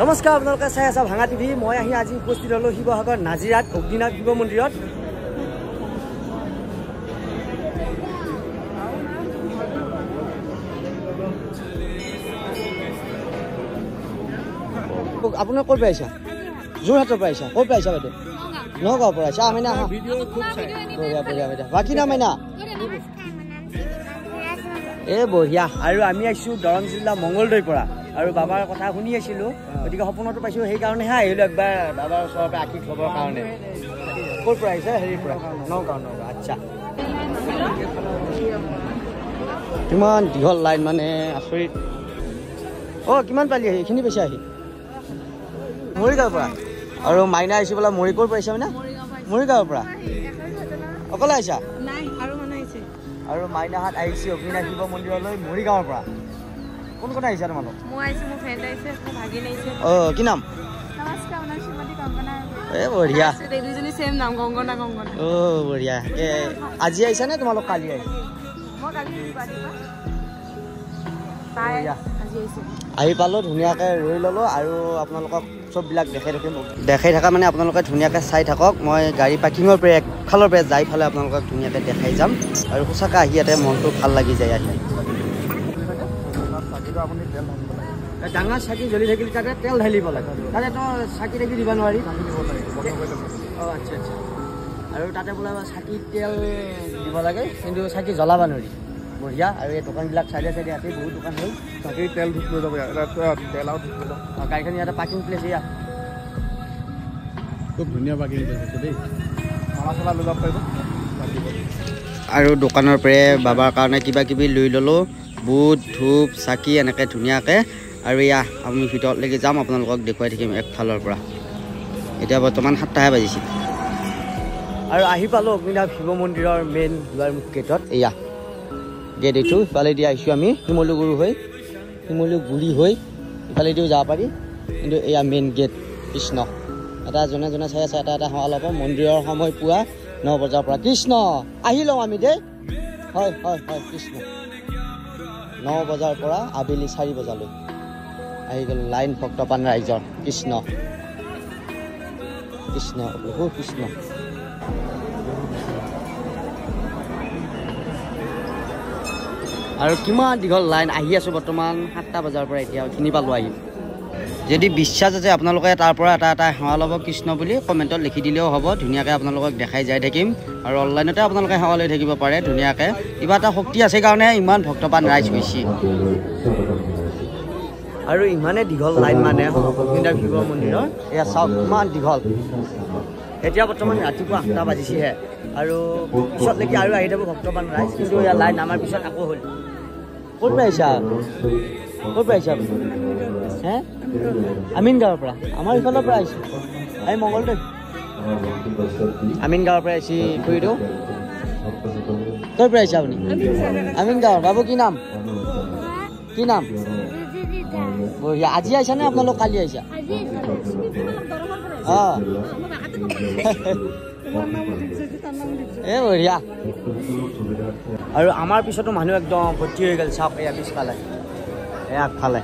নমস্কাৰ, আপোনালোকে চাই আছে ভাঙা টিভি। মই আহি আজি উপস্থিত হ'লোঁ শিৱসাগৰ নাজিৰাত অগ্নিনাভ শিৱ মন্দিৰত। আপোনাৰ ক'ৰ পৰা আহিছা? যোৰহাটৰ পৰা আহিছা? ক'ৰ পৰা আহিছা বাইদেউ? নগাঁৱৰ পৰা আহিছা। মাইনা, বঢ়িয়া বঢ়িয়া বাইদেউ। বাকী না মাইনা? এই বঢ়িয়া। আৰু আমি আহিছোঁ দৰং জিলা মংগলদৈৰ পৰা, আৰু বাবাৰ কথা শুনি আছিলোঁ, গতিকে সপোনতো পাইছোঁ, সেইকাৰণেহে আহিলোঁ একবাৰ বাবাৰ ওচৰৰ পৰা আশীষ ল'বৰ কাৰণে। ক'ৰ পৰা আহিছে? হেৰিৰ পৰা, নগাঁও। নগাঁও, আচ্ছা। কিমান দীঘল লাইন, মানে আচৰিত। অঁ, কিমান পালি আহি? এইখিনি পাইছে আহি মৰিগাঁৱৰ পৰা। আৰু মাইনা আহিছে বোলা। মৰি ক'ৰ পৰা আহিছা মাইনা? মৰিগাঁৱৰ পৰা। অকলে আহিছা? আৰু মাইনাহাত আহিছে অগ্নিনাভ শিৱ মন্দিৰলৈ মৰিগাঁৱৰ পৰা। কোন কোন আহিছা তোমালোক? অঁ, কি নাম? এই বঢ়িয়া। অঁ বঢ়িয়া। আজি আহিছা নে তোমালোক কালি আহিছা? আহি পালোঁ, ধুনীয়াকৈ ৰৈ ল'লোঁ আৰু আপোনালোকক চববিলাক দেখাই থাকিম। দেখাই থকা মানে আপোনালোকে ধুনীয়াকৈ চাই থাকক। মই গাড়ী পাৰ্কিঙৰ পৰা একফালৰ পৰা যাই ফালে আপোনালোকক ধুনীয়াকৈ দেখাই যাম। আৰু সঁচাকৈ আহি ইয়াতে মনটো ভাল লাগি যায়। ইয়াতে ডাঙৰ চাকি জ্বলি থাকিলে তাতে তেল ঢালিব লাগে, তাতে চাকি থাকি দিব নোৱাৰি। অঁ আচ্ছা আচ্ছা। আৰু তাতে বোলে চাকি তেল দিব লাগে, কিন্তু চাকি জ্বলাব নোৱাৰি। বঢ়িয়া। আৰু এই দোকানবিলাক চাইডে চাইডে আছে, বহুত দোকান হ'ল। চাকি তেল ধূপ লৈ যাব, তেল আৰু ধূপ লৈ যাব। গাড়ীখন ইয়াতে পাৰ্কিং প্লেচ, এয়া খুব ধুনীয়া পাৰ্কিং প্লেচ আছে দেই। মালা চালা লৈ যাব পাৰিব। আৰু দোকানৰ পৰাই বাবাৰ কাৰণে কিবা কিবি লৈ ল'লোঁ, বুট ধূপ চাকি এনেকৈ ধুনীয়াকৈ। আৰু এয়া আমি ভিতৰলৈকে যাম, আপোনালোকক দেখুৱাই থাকিম একফালৰ পৰা। এতিয়া বৰ্তমান 7টাহে বাজিছিল। আৰু আহি পালোঁ অগ্নিনাভ শিৱ মন্দিৰৰ মেইন দুৱাৰমুখ গেটত। এয়া গেট এইটো, ইফালেদি আহিছোঁ আমি শিমলুগুৰি হৈ, শিমলুগুৰি হৈ ইফালেদিও যাব পাৰি, কিন্তু এয়া মেইন গেট। কৃষ্ণ। এটা জনে জনে চাই আছে, এটা এটা সেৱা ল'ব। মন্দিৰৰ সময় পুৱা 9 বজাৰ পৰা। কৃষ্ণ, আহি লওঁ আমি দেই। হয় হয় হয়, কৃষ্ণ। 9 বজাৰ পৰা আবেলি 4 বজালৈ আহি গ'ল লাইন ভক্তপান ৰাইজৰ। কৃষ্ণ কৃষ্ণ প্ৰভু কৃষ্ণ। আৰু কিমান দীঘল লাইন আহি আছোঁ বৰ্তমান 7টা বজাৰ পৰা এতিয়া এইখিনি পালোঁ আহি। যদি বিশ্বাস আছে আপোনালোকে তাৰ পৰা এটা এটা সেৱা ল'ব কৃষ্ণ বুলি কমেণ্টত লিখি দিলেও হ'ব, ধুনীয়াকৈ আপোনালোকক দেখাই যাই থাকিম। আৰু অনলাইনতে আপোনালোকে সেৱা লৈ থাকিব পাৰে ধুনীয়াকৈ। কিবা এটা শক্তি আছে কাৰণে ইমান ভক্তপান ৰাইজ হৈছে। আৰু ইমানেই দীঘল লাইন মানে অগ্নিনাভ শিৱ মন্দিৰৰ, এয়া চাওক ইমান দীঘল। এতিয়া বৰ্তমান ৰাতিপুৱা 8টা বাজিছেহে, আৰু পিছতলৈকে আৰু আহি থাকোঁ ভক্তপান ৰাইজ। কিন্তু ইয়াৰ লাইন আমাৰ পিছত আকৌ হ'ল। ক'ৰ পৰা আহিছা? ক'ৰ পৰা আহিছা আপুনি? হে, আমিনগাঁৱৰ পৰা। আমাৰ ইফালৰ পৰা আহিছোঁ, আমি মংগলদৈ। আমিনগাঁৱৰ পৰা আহিছে খুৰীদেউ। ক'ৰ পৰা আহিছে আপুনি? আমিনগাঁৱৰ। বাবু কি নাম? কি নাম? বঢ়িয়া। আজি আহিছা নে আপোনালোক কালি আহিছা? অঁ, এই বঢ়িয়া। আৰু আমাৰ পিছতো মানুহ একদম ভৰ্তি হৈ গ'ল। চাওক এয়া পিছফালে, এয়া আগফালে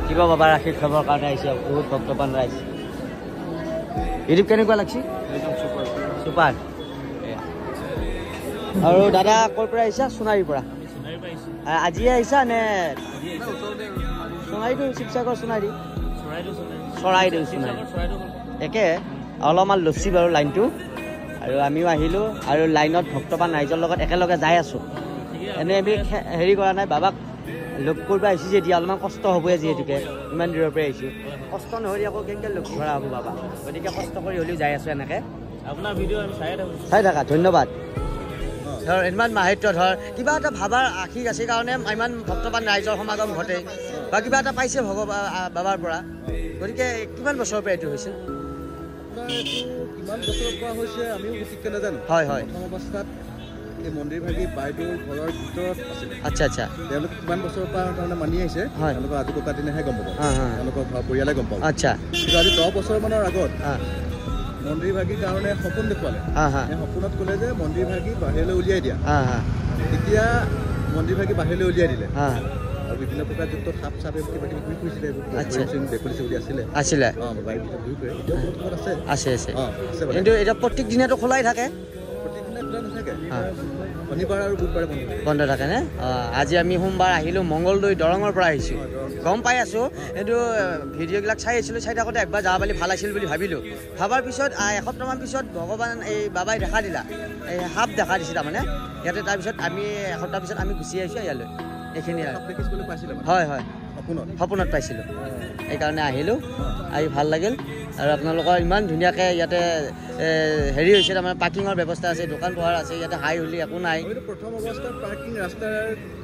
শিৱ বাবাৰ আশীষ ল'বৰ কাৰণে আহিছে বহুত ভক্তপান ৰাইজ। ইউটিউব কেনেকুৱা লাগছে? চুপাৰ। আৰু দাদা ক'ৰ পৰা আহিছা? সোণাৰীৰ পৰা। আজিয়ে আহিছা নে? সোণাৰীটো শিৱসাগৰ সোণাৰী, চৰাইদেউ সোণাৰী একে। অলপমান লছি বাৰু লাইনটো। আৰু আমিও আহিলোঁ আৰু লাইনত ভক্তপান ৰাইজৰ লগত একেলগে যাই আছোঁ। এনেই আমি হেৰি কৰা নাই, বাবাক লগ কৰিব আহিছোঁ যেতিয়া অলপমান কষ্ট হ'বই, যিহেতুকে ইমান দূৰৰ পৰা আহিছোঁ। কষ্ট নহ'লে আকৌ কেনেকৈ লগ ধৰা হ'ব বাবা, গতিকে কষ্ট কৰি হ'লেও যাই আছোঁ এনেকৈ। আপোনাৰ ভিডিঅ' আমি চাই থাকোঁ। চাই থাকা, ধন্যবাদ। ধৰ ইমান মাহাত্য, ধৰ কিবা এটা ভাবাৰ আশীষ আছে কাৰণে ইমান ভক্তপান ৰাইজৰ সমাগম ঘটে, বা কিবা এটা পাইছে ভগৱান বাবাৰ পৰা। গতিকে কিমান বছৰৰ পৰা এইটো হৈছে? কিমান বছৰৰ পৰা হৈছে আমিও সঠিককৈ নাজানো। হয় হয়। প্ৰথম অৱস্থাত এই মন্দিৰ ভাগি বাইদেউৰ ঘৰৰ ভিতৰত আছিলে। আচ্ছা আচ্ছা। তেওঁলোকে কিমান বছৰৰ পৰা তাৰমানে মানি আহিছে, তেওঁলোকৰ আজি ককা দিনাহে গম পাব, তেওঁলোকৰ ঘৰৰ পৰিয়ালে গম পাব। আচ্ছা। কিন্তু আজি 10 বছৰমানৰ আগত মন্দিৰ ভাগিৰ কাৰণে সপোন দেখুৱালে। সেই সপোনত ক'লে যে মন্দিৰ ভাগি বাহিৰলৈ উলিয়াই দিয়া। তেতিয়া মন্দিৰ ভাগি বাহিৰলৈ উলিয়াই দিলে। আৰু বিভিন্ন প্ৰকাৰযুক্ত সাপ চাপ কিবা কিবি ঘূৰি ফুৰিছিলে। ভেকুলী চেকুলী আছিলে আছিলে বাৰীৰ ভিতৰত ঘূৰি ফুৰে। এতিয়াও বহুত ক'ৰবাত আছে আছে আছে। কিন্তু এতিয়া প্ৰত্যেক দিনাটো খোলাই থাকে? প্ৰতিদিনে খোলা নাথাকে, শনিবাৰ আৰু বুধবাৰে বন্ধ থাকে নে? আজি আমি সোমবাৰ আহিলোঁ, মংগলদৈ দৰঙৰ পৰা আহিছোঁ, গম পাই আছোঁ। কিন্তু ভিডিঅ'বিলাক চাই আছিলোঁ, চাই থাকোঁতে একবাৰ যাব পালি ভাল আছিল বুলি ভাবিলোঁ। ভাবাৰ পিছত এসপ্তাহমান পিছত ভগৱান এই বাবাই দেখা দিলা, এই সাপ দেখা দিছে তাৰমানে ইয়াতে। তাৰপিছত আমি এসপ্তাহ পিছত আমি গুচি আহিছোঁ ইয়ালৈ। এইখিনি আৰু হয় হয়, সপোনত পাইছিলোঁ, সেইকাৰণে আহিলোঁ। আহি ভাল লাগিল। আৰু আপোনালোকৰ ইমান ধুনীয়াকৈ ইয়াতে হেৰি হৈছে, তাৰমানে পাৰ্কিঙৰ ব্যৱস্থা আছে, দোকান পোহাৰ আছে, ইয়াতে হাই হুলি একো নাই। প্ৰথম অৱস্থাত পাৰ্কিং ৰাস্তাৰ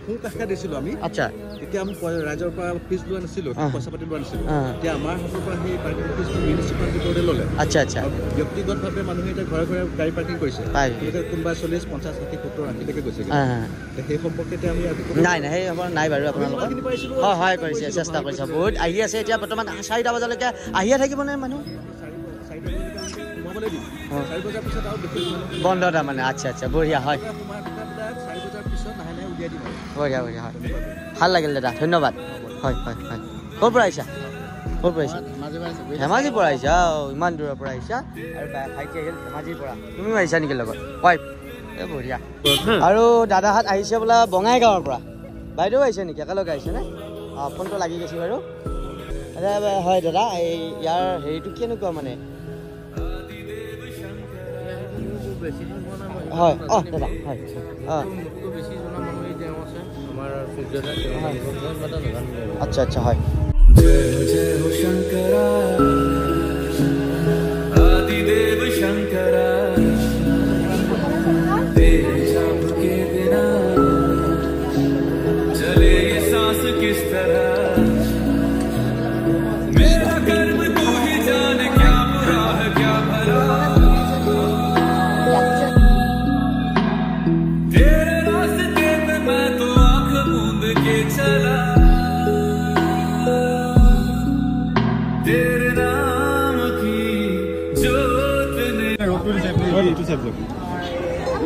সোঁ কাষে দিছিলোঁ আমি। আচ্ছা, তেতিয়া আমি ৰাইজৰ পৰা ফিজ লোৱা নাছিলোঁ, পইচা পাতি লোৱা নাছিলোঁ। এতিয়া আমাৰ হাতৰ পৰা সেই পাৰ্কিং ফিজটো মিউনিচিপালিটি বৰ্ডে ল'লে। আচ্ছা আচ্ছা। ব্যক্তিগতভাৱে মানুহে এতিয়া ঘৰে ঘৰে গাড়ী পাৰ্কিং কৰিছে, কোনোবা 40, 50, 60, 70, 80লৈকে গৈছে। সেই সম্পৰ্কে এতিয়া আমি নাই নাই সেই নাই বাৰু। আপোনালোকৰ হয় সহায় কৰিছে, চেষ্টা কৰিছে, বহুত আহি আছে। এতিয়া বৰ্তমান 4টা বজালৈকে আহিয়ে থাকিবনে মানুহ? বন্ধ তাৰমানে। আচ্ছা আচ্ছা, বঢ়িয়া। হয় বঢ়িয়া বঢ়িয়া, হয় ভাল লাগিল দাদা, ধন্যবাদ। হয় হয় হয়। ক'ৰ পৰা আহিছা? ক'ৰ পৰা আহিছা? ধেমাজিৰ পৰা আহিছা? ইমান দূৰৰ পৰা আহিছা। আৰু ভাইটি আহিল ধেমাজিৰ পৰা। তুমিও আহিছা নেকি লগত? ৱাইফ? এই বঢ়িয়া। আৰু দাদাহঁত আহিছে বোলে বঙাইগাঁৱৰ পৰা। বাইদেউ আহিছে নেকি? একেলগে আহিছেনে? অঁ, ফোনটো লাগি গৈছে বাৰু। হয় দাদা, এই ইয়াৰ হেৰিটো কেনেকুৱা মানে? হয় অঁ দাদা, হয় অঁ। আচ্ছা আচ্ছা, হয়।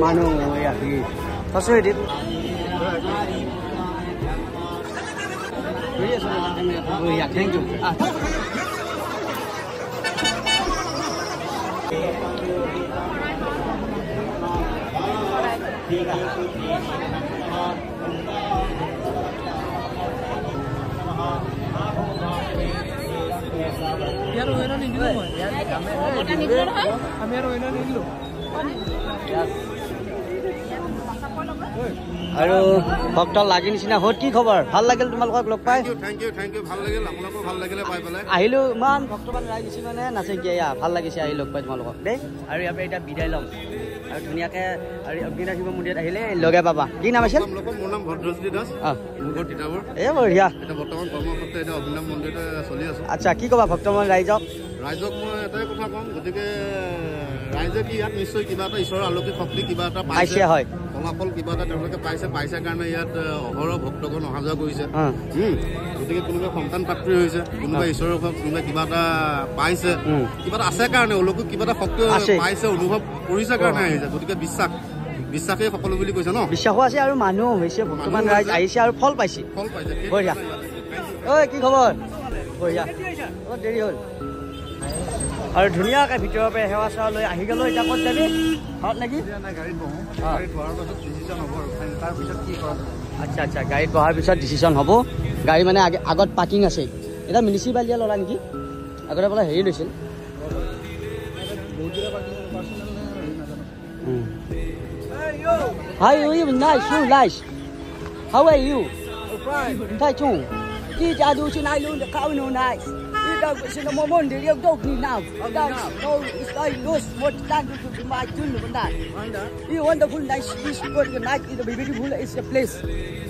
মানুহ আহি thank U. আৰু ভক্ত লাগি নিচিনা হ'ল। কি খবৰ? ভাল লাগিল তোমালোকক লগ পাই। আহিলো, ইমান ভক্তবান ৰাইজ মানে নাচে এয়া ভাল লাগিছে আহি লগ পাই তোমালোকক দেই। আৰু ইয়াৰ পৰা এতিয়া বিদায় ল'ম আৰু ধুনীয়াকৈ। আৰু অগ্নিনাথ শিৱ মন্দিৰত আহিলে লগে পাবা। কি নাম আছিল? মোৰ নাম ভদ্ৰজ্যোতি দাস, মোৰ ঘৰ তিতাবৰ। এই বঢ়িয়া। বৰ্তমান কৰ্মসূত্ৰে এতিয়া অগ্নিনাথ মন্দিৰতে চলি আছো। আচ্ছা, কি ক'বা ভক্তবান ৰাইজক? ৰাইজক মই এটাই কথা ক'ম, গতিকে ৰাইজে কি ইয়াত নিশ্চয় কিবা এটা ঈশ্বৰৰ আলৌকিক শক্তি কিবা এটা পাইছে, হয় ফলাফল কিবা এটা তেওঁলোকে পাইছে, পাইছে কাৰণে ইয়াত অহৰহ ভক্তগণ অহা যোৱা কৰিছে। গতিকে কোনোবা সন্তান প্ৰাপ্তি হৈছে, কোনোবা ঈশ্বৰৰ কোনোবা কিবা এটা পাইছে, কিবা এটা আছে কাৰণে অলৌকিক কিবা এটা শক্তি পাইছে, অনুভৱ কৰিছে কাৰণে আহিছে। গতিকে বিশ্বাস, বিশ্বাসেই সকলো বুলি কৈছে ন? বিশ্বাসো আছে আৰু মানুহ হৈছে, ভক্তবান ৰাইজ আহিছে আৰু ফল পাইছে, ফল পাইছে। বঢ়িয়া। ঐ কি খবৰ? বঢ়িয়া। অলপ দেৰি হ'ল আৰু ধুনীয়াকৈ ভিতৰৰ পৰা সেৱা চেৱা লৈ আহি গ'লো। এতিয়া ক'ত যাবি? ঘৰত নেকি? আচ্ছা আচ্ছা, গাড়ীত বহাৰ পিছত ডিচিশ্যন হ'ব। গাড়ী মানে আগত পাৰ্কিং আছে। এতিয়া মিউনিচিপালিটিয়ে ল'লা নেকি? আগতে বোলে হেৰি লৈছিল। Hi, you nice, you nice. How are you? Fine. ที่จะดูชินายลุงเขาหนู nice. You wonderful nice this good night is a beautiful is a place.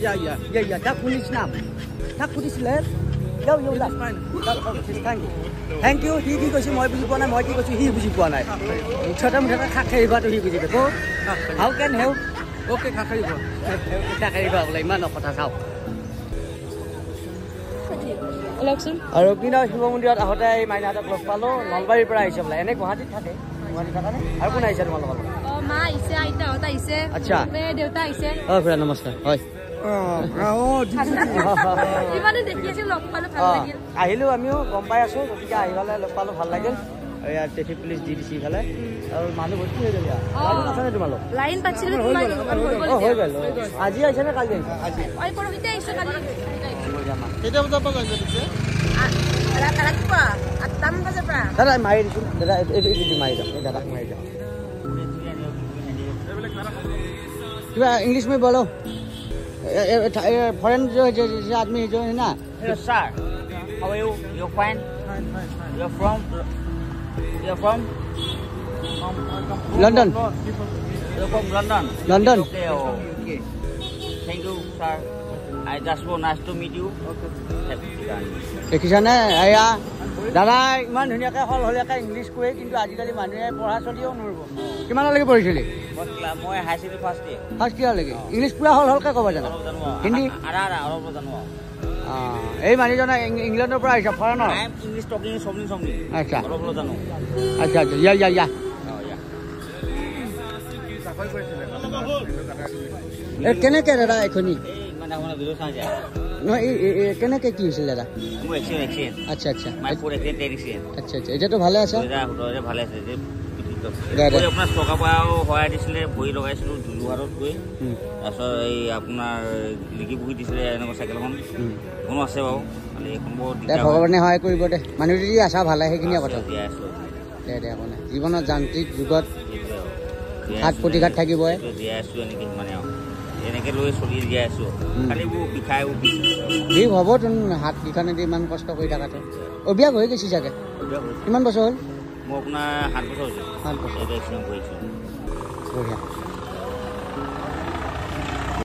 Yeah yeah yeah yeah. That is now. That is left. Yo yo left. Thank you. Thank you. He কি কৈছে মই বুজি পোৱা নাই, মই কি কৈছো সি বুজি পোৱা নাই। মুঠতে মুঠতে খাক খাই খোৱাটো সি বুজি পাব। How can help? Okay, খাক খাই খোৱা। খাক খাই খোৱা বোলে ইমান কথা চাওক। আৰু অগ্নিনাথ শিৱ মন্দিৰত আহোঁতে এই মাইনাহঁতক লগ পালোঁ, নলবাৰীৰ পৰা আহিছে বোলে। এনে গুৱাহাটীত থাকে, গুৱাহাটীত থকা নে? আৰু কোন আহিছে তোমালোকৰ? আচ্ছা, অ খুৰা নমস্কাৰ। হয়, আহিলো আমিও গম পাই আছো, গতিকে আহি পেলাই লগ পালো, ভাল লাগিল। ইয়াত ট্ৰেফিক পুলিচ দি দিছে ইফালে, আৰু মানুহ ভৰ্তি হৈ গ'ল। আছেনে তোমালোক? হৈ গ'ল। আজি আহিছে নে কালি আহিছে? দাদা মাৰি দিছোঁ দাদা, এইটো মাৰি যাওক, এই দাদাক মাৰি যাওক। किबा इंग्लिश में बोलो, फॉरेन जो आदमी जो है ना। Hello sir, how are you? You fine? You from? You from London. You from London? London. Okay, thank you sir, I just want nice to meet you. দেখিছানে এয়া দাদা ইমান ধুনীয়াকৈ সলসলীয়াকৈ ইংলিছ কয়, কিন্তু আজিকালি মানুহে পঢ়া চলিও নোৱাৰিব। কিমানলৈকে পঢ়িছিলি? মই high secondary first year. First ইয়াৰলৈকে English পূৰা সলসলকৈ ক'ব জানা? হিন্দী অলপ জানো। অঁ, এই মানুহজনে ইংলেণ্ডৰ পৰা আহিছে, ফৰেনৰ। English talking চমনি। আচ্ছা, অলপ অলপ জানো। আচ্ছা আচ্ছা, ইয়া ইয়া ইয়া। এই কেনেকৈ দাদা এইখনি? নহয়, এই কেনেকৈ কি হৈছিল দাদা? আচ্ছা আচ্ছা আচ্ছা আচ্ছা, এতিয়াতো ভালে আছে? ভালে আছে। আপোনাৰ চকাৰ পৰাও সহায় দিছিলে, ভৰি লগাইছিলোঁ যোৰহাটত গৈ। তাৰপিছত এই আপোনাৰ লিকি পুখুৰী দিছিলে এনেকুৱা চাইকেলখন, এখনো আছে বাৰু। খালি এইখন বৰ দিগদাৰ। ভগৱানে সহায় কৰিব দে, মানুহ যদি আছা ভালে, সেইখিনিয়ে কথা। দে দে, একো নাই। জীৱনত যান্ত্ৰিক যুগত ঘাত প্ৰতিঘাত থাকিবই। জীয়াই আছোঁ এনেকৈ, মানে আৰু এনেকৈ লৈ চলি জীয়াই আছোঁ। খালি এইবোৰ বিষাই বিষ হ'ব তোন, হাত কেইখনেদি ইমান কষ্ট কৰি থকাটো। অভ্যাস হৈ গৈছে চাগে। কিমান বছৰ হ'ল? মোৰ আপোনাৰ 7 বছৰ হৈছে। 7 বছৰ। বঢ়িয়া।